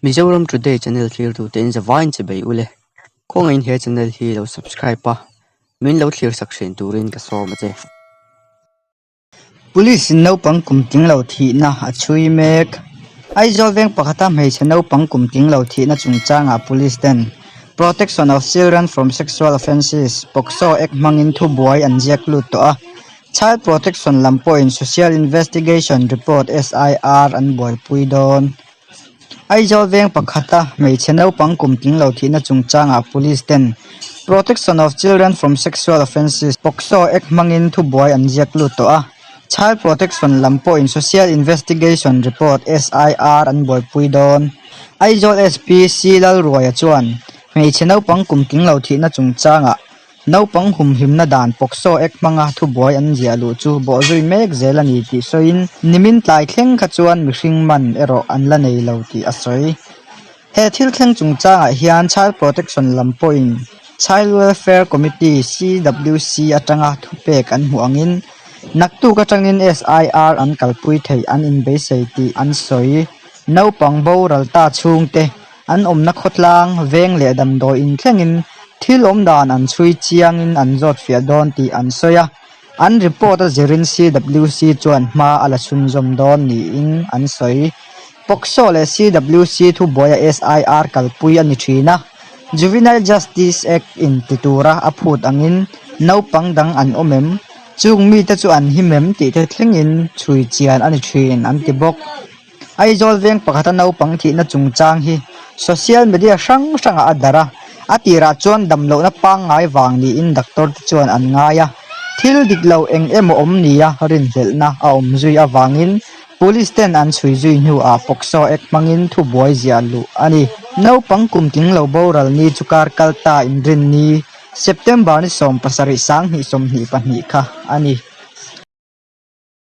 Mizoram Today channel thlirtu te in zavaiin che bei ule. Khawngaihin he channel hi lo subscribe a, min lo thlir sak thin turin ka sawm a che. Police in naupang kum tling lo thihna a chhui mek. Aizawl veng pakhata hmeichhe naupang kum tling lo thihna chungchangah Police ten Protection of Children from Sexual Offences, POCSO, Act hmangin thubuai an ziak lut tawh a. Child Protection lam pawhin Social Investigation Report, SIR, an buaipui dawn. Aizawl veng pakhata hmeichhe naupang kum tling lo thihna chungchangah Police ten Protection of Children from Sexual Offences, POCSO, Act hmangin thubuai an ziak lut tawh a. Child Protection lam pawhin Social Investigation Report, SIR, an buaipui dawn. Aizawl SP C Lalruaia chuan hmeichhe naupang kum tling lo thihna chungchangah Naupang humhimna dan POCSO Act hmanga thubuai an ziah luh chu bawhzui mek zel a ni tih sawiin nimin tlai thleng kha chuan mihring man erawh an la nei lo tih a sawi. He thil thleng chungchangah hian Child Protection lam pawhin Child Welfare Committee, CWC, atanga thupek an hmuh angin naktuk atangin SIR an kalpui theih an inbeisei tih an sawi. Naupang boral ta chhungte An awmna khawtlang, veng leh damdawi inthlengin thil awm dan an chhui chiangin an zawt fiah dawn tih an sawi a, an report a zirin CWC chuan hma a la chhunzawm dawn niin an sawi. POCSO leh CWC thubuaia SIR kalpui a ni thin a, Juvenile Justice Act in ti tura a phut angin naupang dang an awm em? Chung mite chu an him em tih te thlengin chhui chian a ni thin an ti bawk. Aizawl veng pakhata naupang thihna chungchang hi social media hrang hrangah a darh a, a tirah chuan damlohna pangngai vang niin doctor te chuan an ngai a, thil dik lo eng emaw awm nia rinhlelhna a awm zui avangin police ten an chhui zui hnuah POCSO Act hmangin thubuai ziah luh a ni. Naupang kum tling lo boral ni chu kar kal ta inrinni September ni 77 2022 kha a ni.